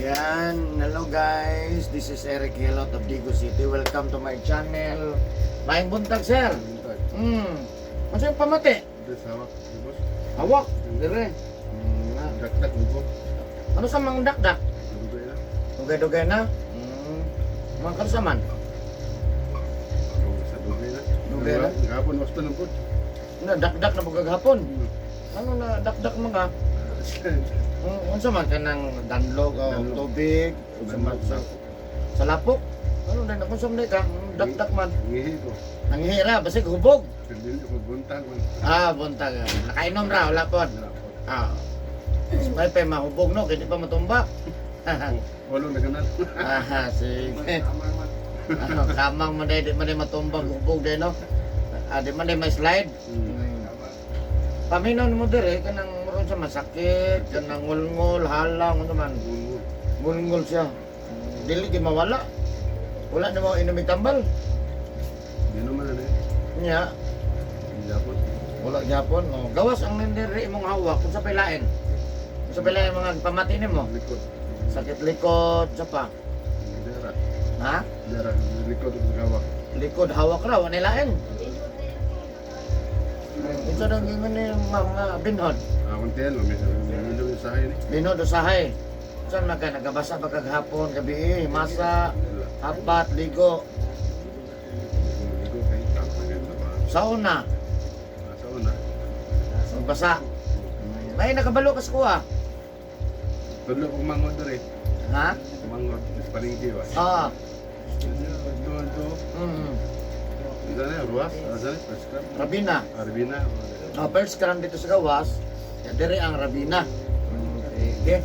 Ayan, hello guys. This is Eric Hilot of Digos City. Welcome to my channel. Maayong buntag, sir. Ano yung pamati? Hawak. Dire. Na. Dakdak dugo. Ano sa mga dakdak? Dugay na. Dugay-dugay na? Mga karusaman? Sa dugay na. Dugay na? Gahapon mas pa po. Na, dakdak na pagkagahapon. Ano na dakdak mga? Unsa man kanang danlog o Danlog. tubig? Unsa man sa lapok? Ano na nakonsume na ka? Dakdak man. Ngihi ko. Nanghihira, basig hubog. Dili ko buntag man. Ah, buntag. Nakainom ra, wala pod. Ah. May pa mahubog no, kaya di pa matumba. Walo na kanal. Ah, sige. Ano, kamang man di man day matumba, hubog day no. Ah, di man day may slide. Paminaw mo dire kanang meron sa masakit, kanang ngulngul, halang ano man. Ngulngul siya. Dili di mawala. Wala na mo inom tambal. Di naman na eh. Nya, Gahapon. wala gyapon. Oh. Gawas ang nindiri imong hawak kung sa pilain. Kung sa pilain mga pamati nimo. Likod. Sakit likod, sa pa. Dara. Ha? Dara. Likod ug gawak. Likod hawak raw, wala lain. Ito nang ingon ni mga binhod. Ah, kunti yan. May minum yung sahay ni. Binhod usahay. Saan man ka nagabasa pa kagahapon, gabi, masa, Wala. hapat, ligo, Ligo kay tapang ganito pa. sauna, Sa una. magbasa. May nakabalo ka sa kuha. Tudlo kong mangod dere. Ha? Mangod. Sa palengke ba? Ah. Ito, ito. Isa na, ruwas. Asa na, first club. Rabina. Arbina. Oh, first karam dito sa gawas, ya, dire ang Rabina. Sige.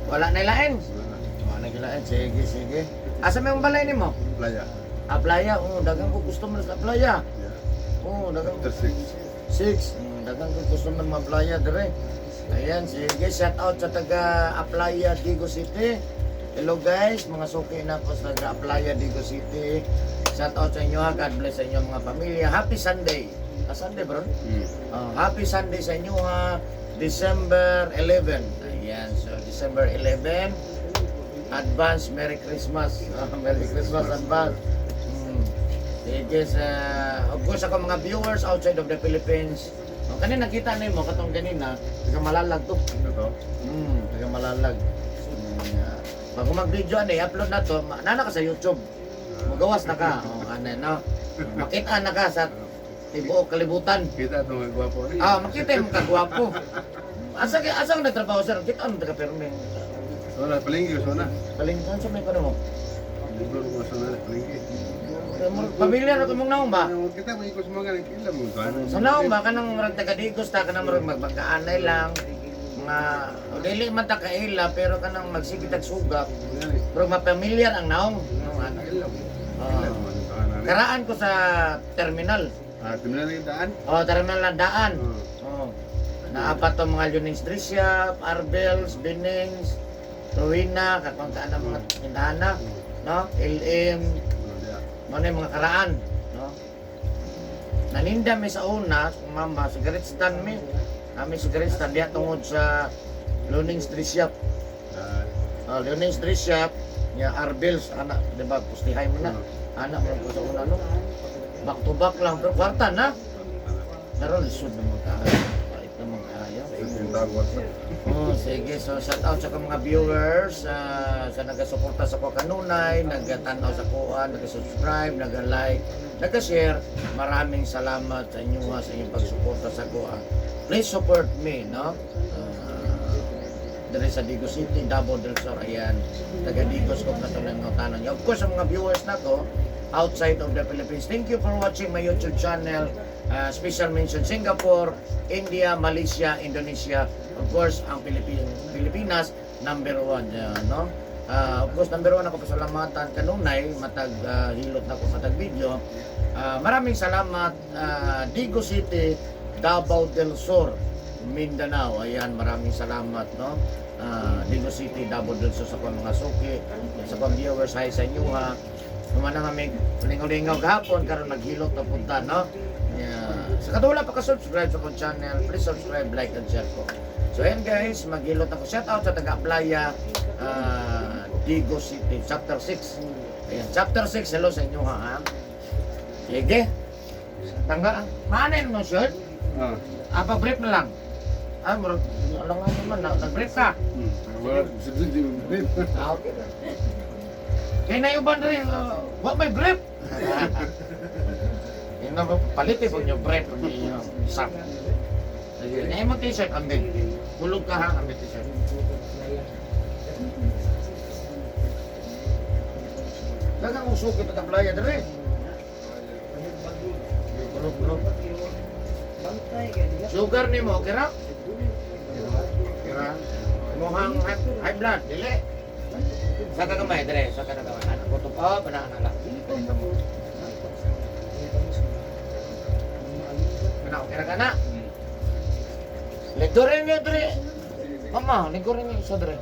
Wala na ilain. Wala na. Wala na ilain. Sige, sige. Asa may balay nimo? Playa. Aplaya. Oh, dagang ko customer sa Aplaya. Yeah. Oh, dagang After 6. 6. Dagang ko customer mga Aplaya dire. Ayan, sige. Shout out sa taga Aplaya, Digos City. Hello guys, mga suki na po sa taga Aplaya, Digos City. Shout out sa inyo ha. God bless sa inyo mga pamilya. Happy Sunday. Ah, Sunday bro? Oh, happy Sunday sa inyo ha. December 11. Ayan, so December 11. Advance Merry Christmas. Ah, Merry Christmas advance. Sige sa of course ako mga viewers outside of the Philippines. Oh, kanina nakita nimo katong ganina, taga Malalag to. Ito. Taga Malalag. Bago mag-video ani, upload na to, nana ka sa YouTube. Magawas na ka. Oh, ano no. Makita na ka sa tibuok kalibutan. Kita itong mga gwapo. Ah, makita yung kagwapo. Asa kay asa ka nagtrabaho, sir? Kita ang taga pirmi. So na, palengke. So na. Palingkan sa may kuno mo. Libro ko sa na, palengke. Pamilya ra mong naong ba? Kita may ikos mga nagkila mo. Sa naong ba kanang murag taga Digos ta kanang murag magbangkaanay lang. Mga o dili man ta kaila pero kanang magsige tag sugak. Pero mapamilyar ang naong. No, ano. Ah. Karaan ko sa terminal. Ah, tingnan na yung daan. Oh, terminal ng daan. Oh. Naapat to mga Lunings Tricia, Arbels, Binings, Rowena, kakong ang mga tindahan na, no? LM, mga yung mga karaan, no? Naninda mi sa una, kung mama, cigarette stand mi. Kami cigarette stand diya tungod sa Lunings Tree Shop. Ah, Oh, Lunings Tree Shop, nya Arbels, anak, di ba, pustihay mo na. Anak mo ko sa una, no? Back to back lang, pero kwarta na. Pero lisod na magkaayo. Pait na magkaayo. Oh, sige. So, shout out sa mga viewers sa nagasuporta sa ko kanunay, nagtanaw sa kuan, nag-subscribe, nag-like, nag-share. Maraming salamat sa inyo ha, sa inyong pagsuporta sa kuan. Please support me, no? Dire sa Digos City, Davao del Sur, ayan. Taga Digos ko katulad ng tanan niyo. Of course, sa mga viewers nako outside of the Philippines. Thank you for watching my YouTube channel. Special mention Singapore, India, Malaysia, Indonesia. Of course, ang Pilipinas, number one. No? Of course, number one ako pasalamatan kanunay, matag hilot na ko matag video. Maraming salamat, Digos City, Davao del Sur, Mindanao. Ayan, maraming salamat, no? Digos City, Davao del Sur sa akong mga suki, sa akong viewers, hi sa inyo ha. Naman na kami lingaw-lingaw kahapon, karon naghilot na punta, no? Yeah. Sa katong wala pa ka-subscribe sa akong channel, please subscribe, like, and share ko. So ayan guys, maghilot ako. Shout out sa taga-Aplaya, Digos City, Chapter 6. Ayan, Chapter 6, hello sa inyo ha. Sige. Tangga, ah. Maanin mo, sir? Ah. Ah, pag-brief na lang. Ah, murag, alam nga naman, nag-brief ka. Wala, sibsib di mo brief. Ah, okay na. Kaya na yung rin, wa may brief. Yun na, palit eh, pag yung brief, pag yung isa. Sige, na mo t-shirt, ambil. Hulog ka ha, ambil t-shirt. Dagang usok ito tablaya dere. Hulog, hulog. Sugar ni mo, okay ra? Okay ra? Muhang high blood, dili. Sa ka gamay, dere, sa ka gamay. Anak ko to pa, ana ana lang. Ana, okay ra ka na? Ligorin niyo dere. Mama, ligorin niyo isa dere.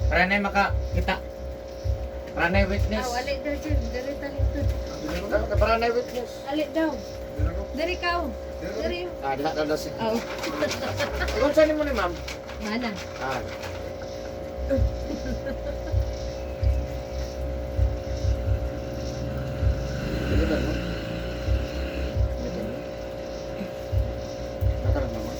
Para na maka kita. Para na witness. Ah, ali daw dyan. Dali talintod. Para na witness. Ali daw. Dali ka. Dali. Ah, diha daw daw siya. Oh. Kung saan mo ni ma'am? Mana. Ah. Dito mo. Dito mo. Nakaroon mama.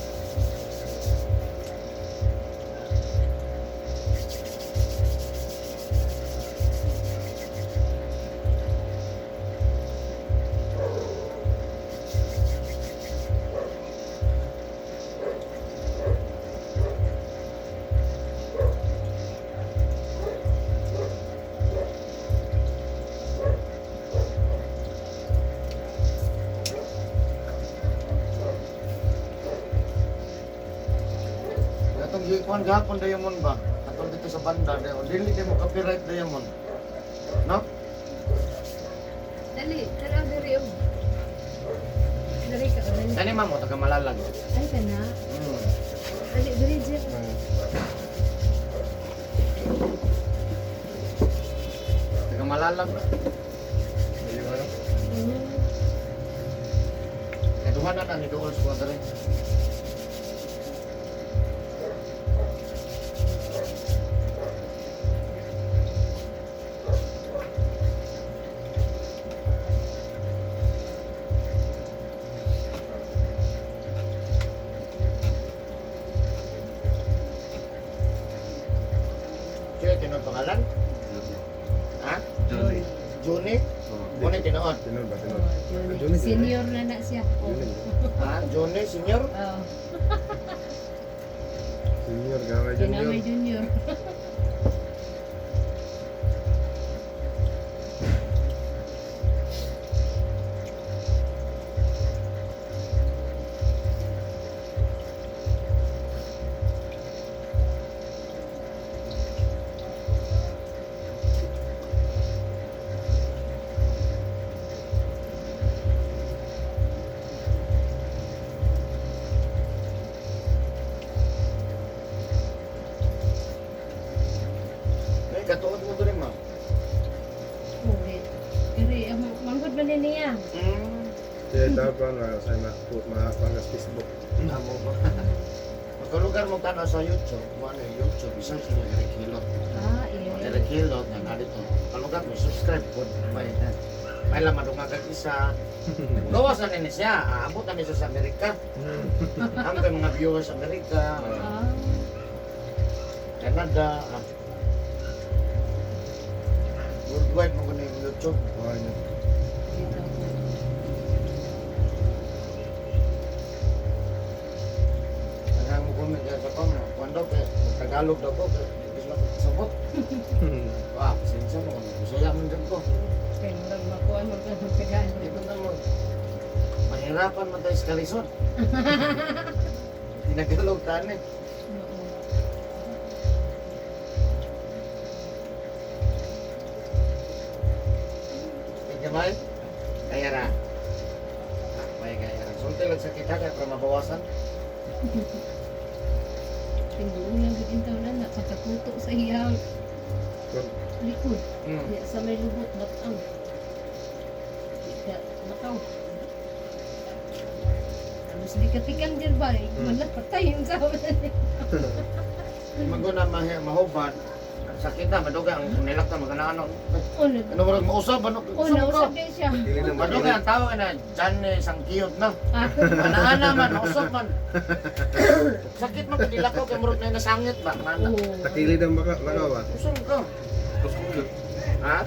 Atong gikuan gahapon Diamond ba? Atong dito sa banda dayon. Dili kay mo copyright Diamond. No? Dali. Tara dali. Oh. Dali ka. Dali. Kani ma'am mo taga Malalag. Ay ka na. Dali dali dyan. Taga Malalag ba? Kay duha na na ni duol sa dere. Siya, tinuod pangalan? Ha? Johnny. Juni? Muna tinuod. Tinuod ba? Tinuod. Oh, Johnny. Johnny, Senior na na siya. Oh. Ha? Juni, senior? Oh. Senior, gaway Kaya may junior. Ay, katuod mo doon, ma'am. Uli. Dili, ang manggod man ni niya. Kaya dapat na sa ma sa Facebook. Amo ba? Magkalugar mo tanaw sa YouTube, kung ano yung YouTube, isearch niyo Eric Hilot. Ah, iya. Eric Hilot, nga na dito. Kalugar mo, subscribe po. May laman kag isa. Gawas na nini siya, aabot na niya siya sa Amerika. Ang kay mga viewers sa Amerika, Ah. Canada, ah. Worldwide mo guna yung YouTube. Oh, yun. Dito. Ang mo comment dyan sa comment, kung daw kay Tagalog daw ko, kay hindi sila kasabot. Wah, pasensya mo kung Bisaya man dyan ko. Kaya murag makuha mo ka ng Tagalog. Di ba na mo? Mahirapan man tayo sa kalisod. Tinagalog tani. Oo. Tingkamay, kaya ra. Ah, may kaya ra. Sulti lang sa kita kaya para mabawasan. Tinduon lang gid taon na pagkakuto sa iyang likod. Diya sa may lubot batang. Di ka lakaw. Halos di ka tikan dyan ba? Wala patay yung sawa. Maguna mahubad. Sakit na, madugay ang nilak na magana ano. Oh, nag Ano murag mausab ano? Oh, nausap din siya. Dili na Madugay ang tawag na Jan eh, sangkiyot na. Ah, Ana-ana man, usab man. Sakit man kay dilakaw kay murag na nasangit ba mana. oh. Takilid ang baka lakaw ba? Usab ka. Ha?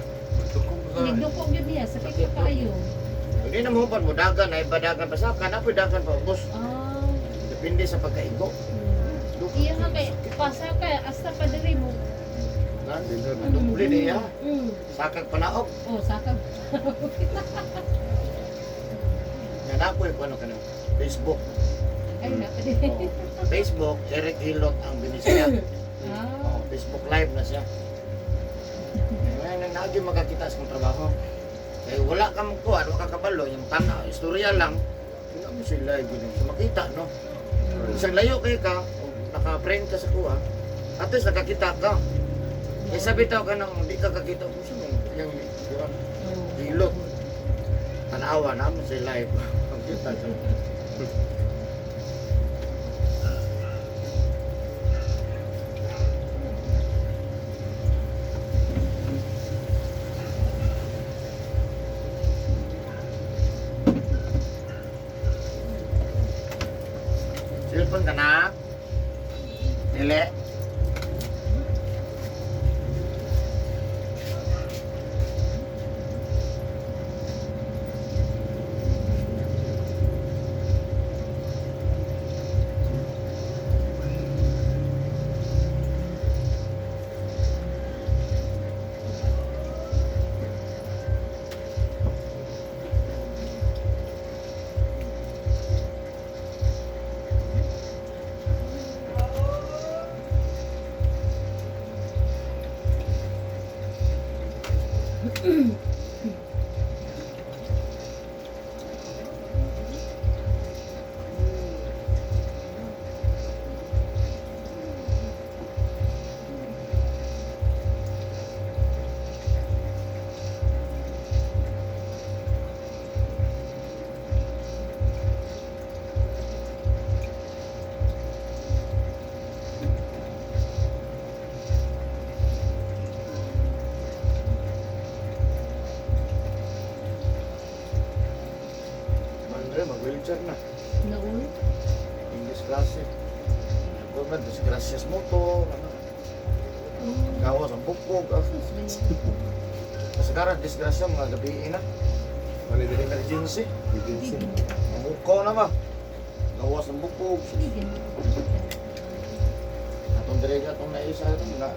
Nagduko gyud niya, sakit pa kaayo. Hindi na mo mo dagan ay badagan pa sa kana po dagan pa ubos. Ah. Depende sa pagkaigo. Iya nga kay pasa ka asta pa diri mo. Gan. Dindot. Doble niya. Mm. Sakag panaog. Oh, sakag. Yan ako yung ano kanang Facebook. Ay, na pa diri. Oh. Facebook, Eric Hilot ang binisaya. Ah. Oh, Facebook Live na siya. Ngayon nang naagi makakita sa kong trabaho. Kaya wala ka magkuhan, wala ka kabalo, yung tanaw, istorya lang. Wala mo siya live yun. So makita, no? Isang layo kayo ka, o naka-friend ka sa kuha, at least nakakita ka. Kaya sabi tao ka nang hindi ka kakita, kung saan yung, di ba? Oh. Hilot. Tanawa na mo siya live. Makita siya. Cellphone ka na? Dili. Andre, mag-wheelchair na. Naul. English klase. Ako ba, disgrasyas mo to. Ano, Oh. gawas ang bukog. Ah. Sus, ganyan. Sa karan, disgrasya mga gabi na. Mali dili. Emergency. Emergency. Mamukaw na ba? Gawas ang bukog. Hindi ganyan. Atong dire atong naisa ito na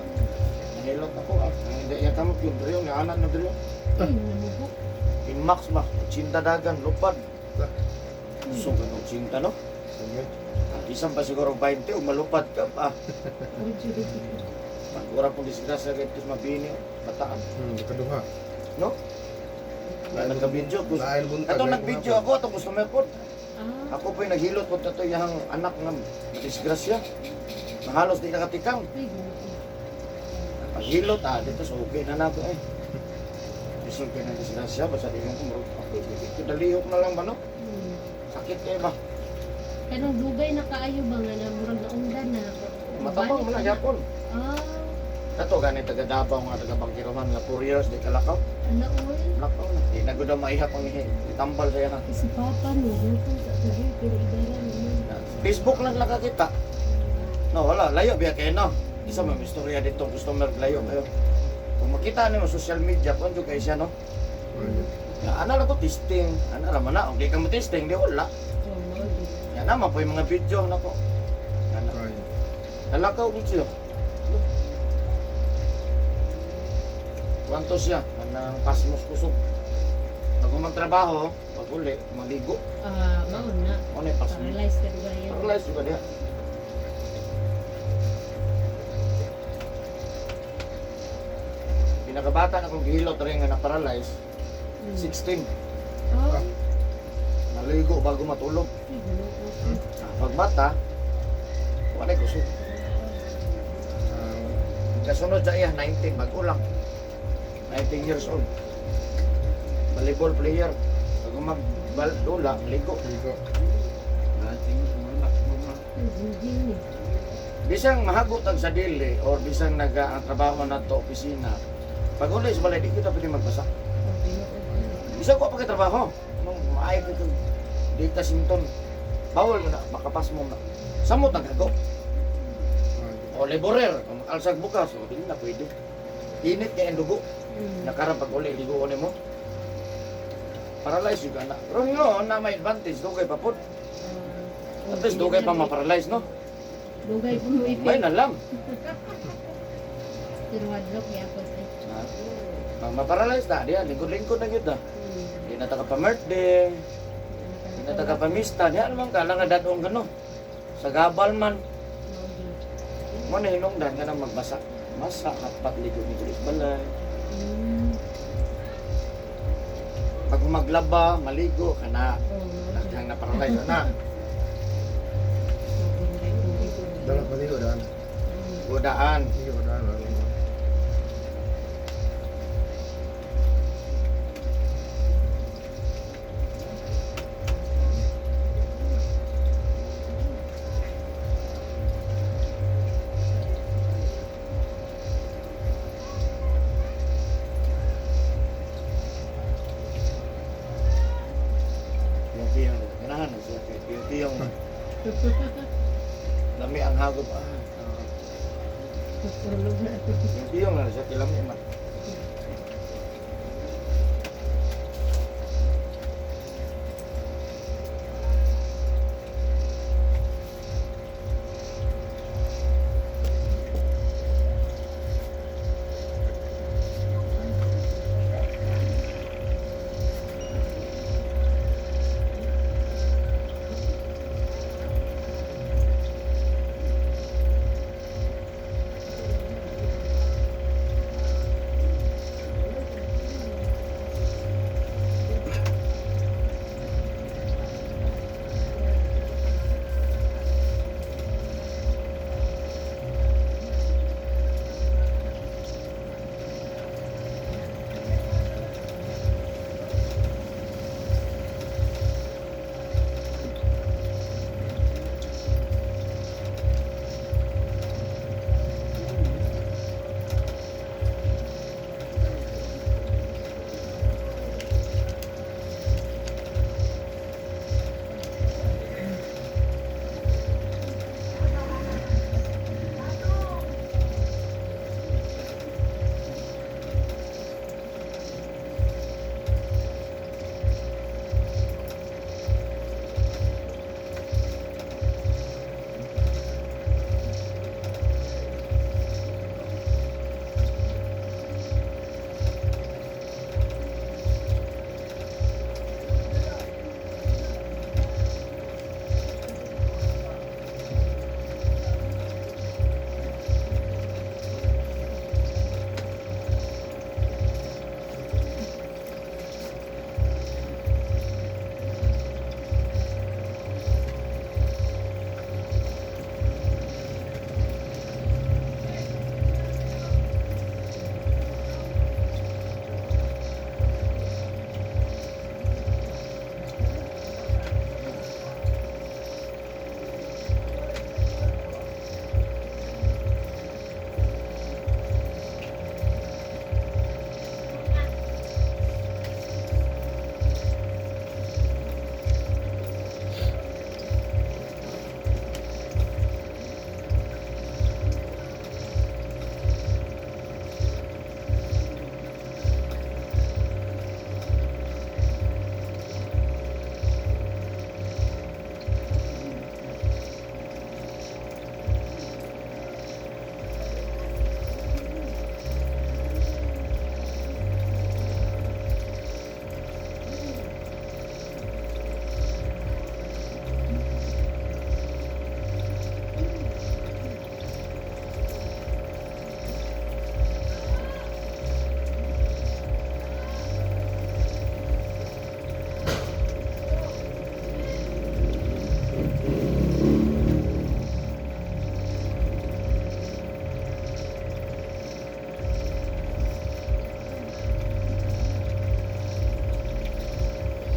nahilot ako ah. Ang hindi iya kamot yung driyo, nga anak na driyo. Ay, namubo. Inmax ba? 80 dagan, lupad. Ah. So, ganun 80 no? Sige. Isan pa siguro 20 o malupad ka pa. Oh, Diyos. Pag pong disgrasya kahit kus mabini, bataan. Kaduha. No? Wala nagka-video. Lain buntag. Atong lain nag-video buntag. ako, atong customer po. Ah. Ako po yung naghilot po ito yung anak nga disgrasya. Na halos di nakatikang. Ay, ganyan. Paghilot ah, dito so okay na nato eh. Isog kayo ng disgrasya, basta di mo kumurog. Okay, dalihok na lang ba no? Hmm. Sakit kayo ba? Kanang dugay na kaayo ba nga na murag naundan na. Matabang mo na, yapon. Ah, Kato gani taga Davao nga taga Bangkirohan nga 4 years di kalakaw. ala oy. Lakaw na. Di na gud maihap ang ihi. Tambal sa yana. Si Papa no, gutom sa tuloy pero idara naman. Facebook lang nakakita. No, wala layo biya kayo no. Isa man istorya dito customer layo kayo. Kung makita nimo social media kun jud kay siya no. Ya, ana lang ko testing, ana ra man na, kung di ka mo testing di wala. Oh, mao gyud. Yan naman po yung mga video nako. Ana. Ay. Nalakaw ko siya. Kwanto siya, anang pasmos kusog. Pag magtrabaho, pag uli, maligo. Ah, mao na. Ano yung pasmos? Paralyzed ka diba yan? Paralyzed juga dia. Pinakabata na kong gihilot rin nga na-paralyze, 16. Oh, Naligo bago matulog. ay, ginoo. Pagbata, wala kusog. Ah, Kasunod sa iya, 19, bago lang. 19 years old. Volleyball player. Pag magbaldula, ligo. ligo. Ay, jingjing ni. Bisang mahagot ang sa dili or bisang naga ang trabaho na to opisina. Pag uli sa balay di kita pwede magbasa. Bisang ko pa kay trabaho. Anong maayo kay kag di ka sinton. Bawal na makapas mo na. Samot naghago. O laborer, kung alsag bukas, o dili na pwede. Init kay ang dugo. Nakaran pag uli ligo nimo. Paralyze yung anak. Pero no, na may advantage dugay pa pod. At least dugay pa ma-paralyze no. Dugay po mo May ipin. na lang. Pero hadlok yapon ay. Ha? Pag ma-paralyze na, diyan, lingkod-lingkod na gyud na. Di na ta ka pa-birthday, di na ta ka pa-mista, diyan naman ka lang nga dadong gano. Sa gabal man, mo na hinungdan ka nang magbasa. Masa, hapat ligo ni kulit balay. Pag maglaba, maligo ka na. Nakang na-paralyze na. Dalat maligo daan. Godaan. Ligo daan. Wala. Yung piyong, ganahan na siya. Yung piyong, lami ang hagop. Ah, Tulog na. yung piyong na siya, kilami man.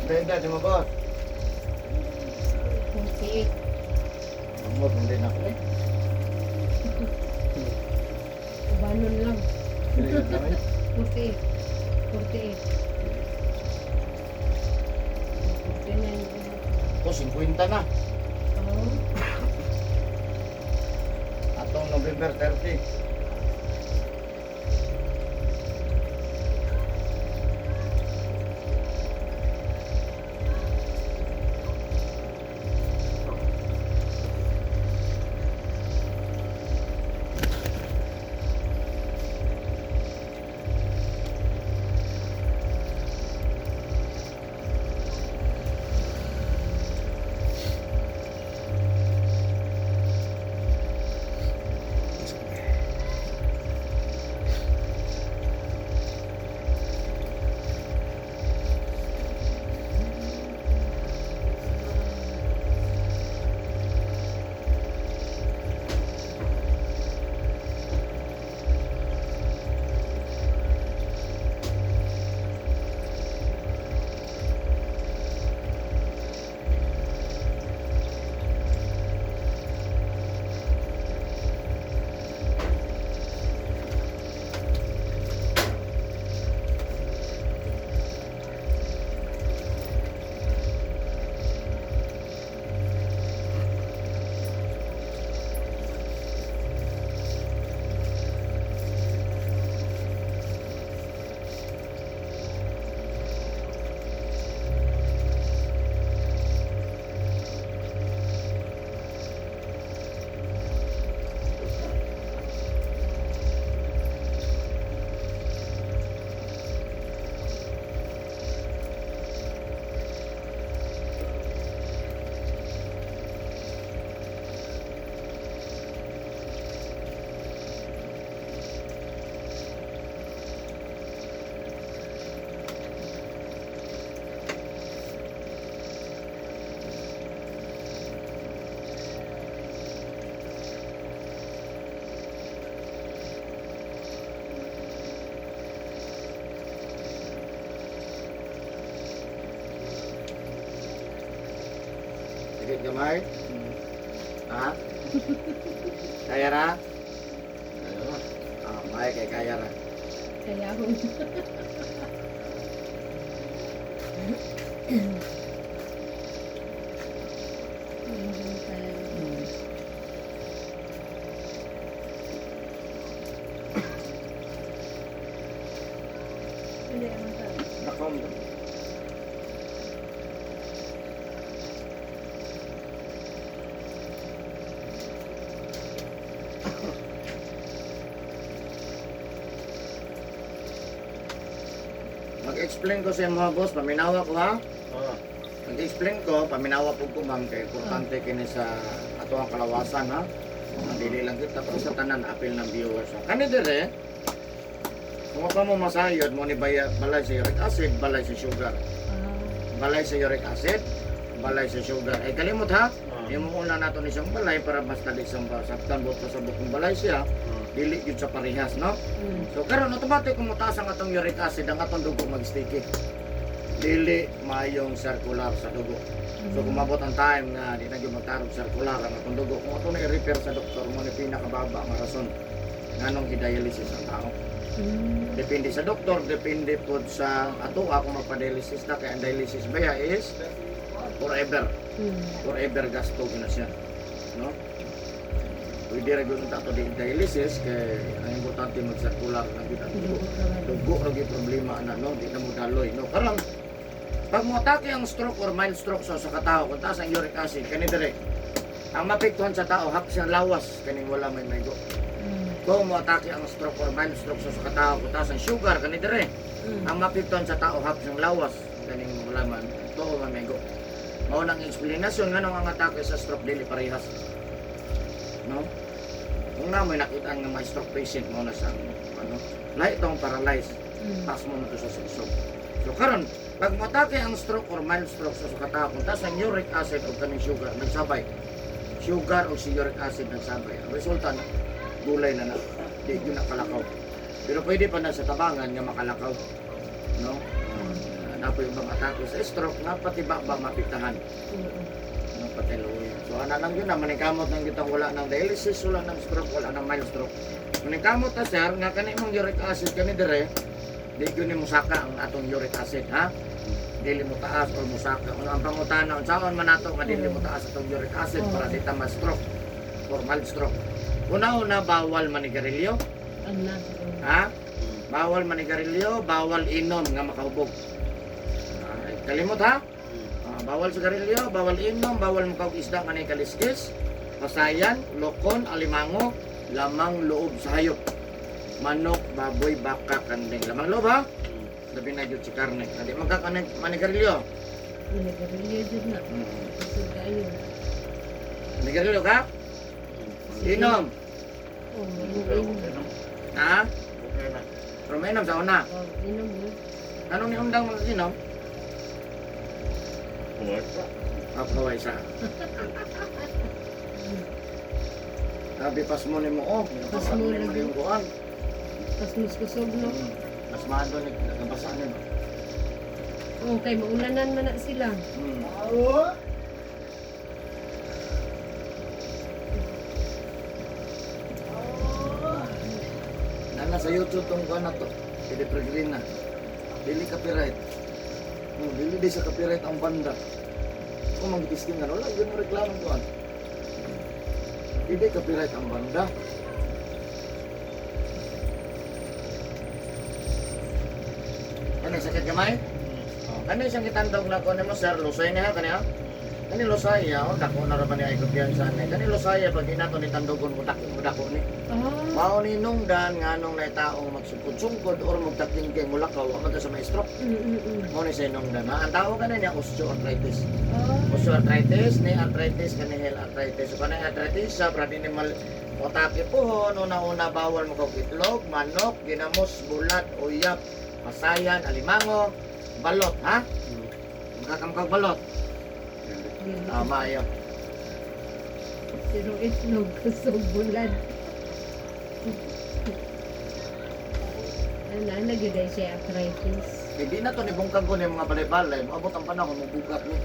Brenda, di mo boss? 48. Amor, hindi na ako eh. Ubanon lang. Pila yung kami? 48. 48. 49. Ko 50 na. Oh. Atong November 30. Sige, gamay. Ha? Kaya ra? Kaya na. Ah, may kay kaya ra. Kaya ako. Nandun tayo. Hindi, ano tayo? Nakom. Mag-explain ko sa mga boss, paminawa ko ha. Ah. Mag-explain ko, paminawa po ko ma'am, kay importante kini sa ato ang kalawasan ha. Ang dili lang kita pero sa tanan apil ng viewers. Ha. Kani dire, kung pa mo masayod mo ni baya, balay sa uric acid, balay sa sugar. Ah, Balay sa uric acid, balay sa sugar. Ay kalimot ha, Ah. imo una nato ni siyang balay para basta di siyang saktan buot sa bukong balay siya, dili gyud sa parehas no. So karon automatic kung mutaas ang atong uric acid, ang atong dugo mag-sticky. Dili maayong circular sa dugo. So kung mabot ang time nga di na gyud magtarong circular ang atong dugo, kung ato na i-refer sa doktor mo ni pinakababa nga rason nganong i-dialysis ang tao. Depende sa doktor, depende pod sa ato kung magpa-dialysis na kay ang dialysis baya is forever. Forever gasto na siya. No? Pwede ra gyud unta ato di dialysis kay ang importante mag-circular lang gyud ang dugo. Dugo ra gyud problema ana no, di na mo daloy no. Karon pag moatake ang stroke or mild stroke sa usa ka tawo kung taas ang uric acid kani dire. Ang mapektuhan sa tao hapos ang lawas kaning wala may maigo. Kung moatake ang stroke or mild stroke sa usa ka tawo kung taas ang sugar kani dire. Ang mapektuhan sa tao hapos ang lawas kaning wala man tuo man maigo. Mao nang eksplanasyon nganong ang atake sa stroke dili parehas. No? Kung na may nakita nga may stroke patient mao na sa ano, lahi tong paralyzed, taas mo na to sa sugsog. So karon, pag moatake ang stroke or mild stroke sa usa ka tawo, kung taas ang uric acid o kaning sugar nagsabay. Sugar o si uric acid nagsabay. Ang resulta na gulay na na, di gyud nakalakaw. Pero pwede pa na sa tabangan nga makalakaw. No? Napo yung ibang atake sa stroke nga pati ba ba mapiktahan no pati luya. So ana lang yun na maningkamot nang kitang wala ng dialysis, wala ng stroke, wala ng mild stroke. Maningkamot ta sir nga kani imong uric acid kani dire, di gyud ni musaka ang atong uric acid ha. Dili mo taas or musaka. Kung ang pangutana unsaon man nato nga dili mo taas atong uric acid para di ta ma-stroke or mild stroke. Una-una bawal manigarilyo, Ang na. ha? Bawal manigarilyo, bawal inom nga makahubog. Ay, kalimot ha? Ah, bawal sigarilyo, bawal inom, bawal mukhaog isda nga nay kaliskis, pasayan, lokon, alimango, lamang loob sa hayop. Manok, baboy, baka, kanding. Lamang loob ha? Labi na jud si karne. Adi magka manigarilyo. Manigarilyo jud na. Kusog kayo. Manigarilyo ka? Inom. Oh, inom. Ha? Okay na. Pero mainom sa una. Oh, inom mo. Anong ni undang mga inom? What? Kapaway sa. Sabi pas mo ni mo, oh, Pas mo ni mo lagi. yung kuan. Tas mas kusog no. Mas maado ni nagabasa ni ba? Oh, kay maulanan man na sila. Nana sa YouTube tong kuan na to. Pwede pregreen na. Dili copyright. Dili di sa copyright ang banda. Kung mag-testing ka, wala, yun mo reklamo kuan. Dili copyright ang banda. Ano, sakit kamay? Oh, kani siyang gitandog na ko nimo sir, lusay niya kani ha. Kani lusay ya, oh, dako na ra ba niya ay kumpiyansa ni. Kani lusay pag inato ni tandogon mo dako mo dako ni. Ah. Mao ni nungdan nganong nay taong magsungkod-sungkod or magtakingkay mulakaw wa man ta sa may stroke. Mao ni sa nungdan ha. Ang tao kani niya osteoarthritis. Ah. Osteoarthritis, ni arthritis kani heel arthritis. So kani arthritis sa brad ni mal otake pohon una-una bawal mo kog itlog, manok, ginamos, bulat, uyap, pasayan, alimango, balot ha. Makakamkag balot. Dili. Tama ayo. Pero itlog kusog bulan. Ano, ano gyud ay siya arthritis. Hindi na to ni bungkag ko ni mga balay-balay. Moabot ang panahon mo bugat ni.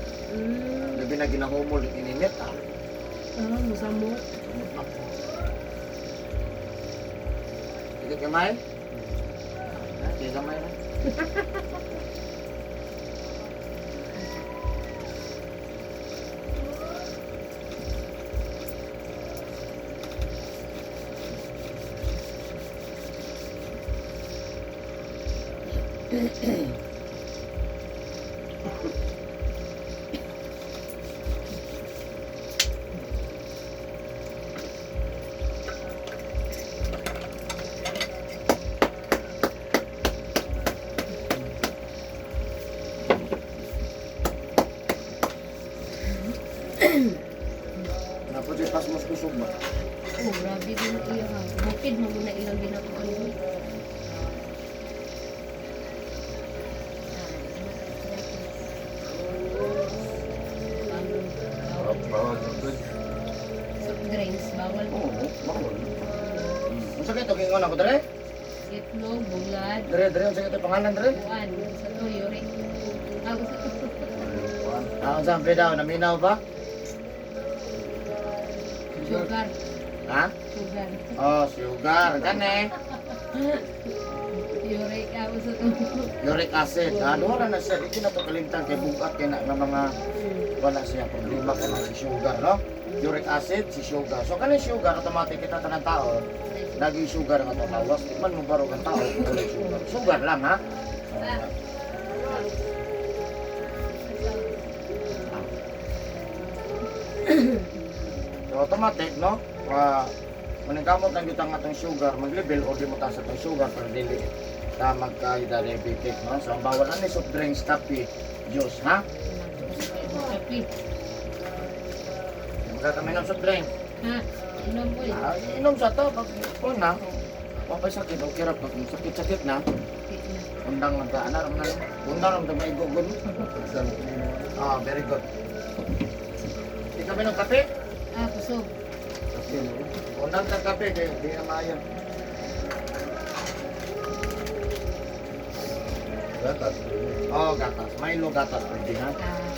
Labi na ginahumol ininit ah. Ah, musamot. Sumot na. Sige kamay. Ah, sige kamay na. Napod siya pasmos kusog ba? Oh, grabe din iya ha. Bukid mo muna ilang ginakuan mo. Bawal sa fridge. Soft drinks, bawal. Oo, bawal. Unsa kay to gingon ako dere? Itlog, bulad, Dere dere unsa kay to pangalan dere? buwan. Sa to, yuri. Ah, gusto to. Ah, unsa ang daw naminaw ba? Sugar. Ha? Sugar. Oh, sugar kani. Yuri, ah, gusto to. Uric acid. Ah, duha na siya. Di na to kalimtan kay bugat kay na nga mga wala siya problema kay si sugar, no? Uric acid, si sugar. So kani sugar automatic kita tanan tao lagi sugar ang atong lawas. Di man mo barog ang tao kung walay sugar. Sugar lang ha. So automatic, no? Maningkamot lang gyud ang atong sugar, mag-level o di mo taas atong sugar pero dili ta magka-diabetic, no? So ang bawal ani soft drinks, kape, juice, ha? Kape. Magkakami ng soft drink. Ha? Inom ko eh. Ah, inom sa to pag kuan na. Wapay sakit, okay ra pag sakit-sakit na. Undang lang ka, ana ram na. Undang ram ta maigugod. Ah, very good. Di kami ng kape? Ah, kusog. Kape. Undang ta kape kay di na maayo. Gatas. Oh, gatas. Milo gatas pwede ha. Ah,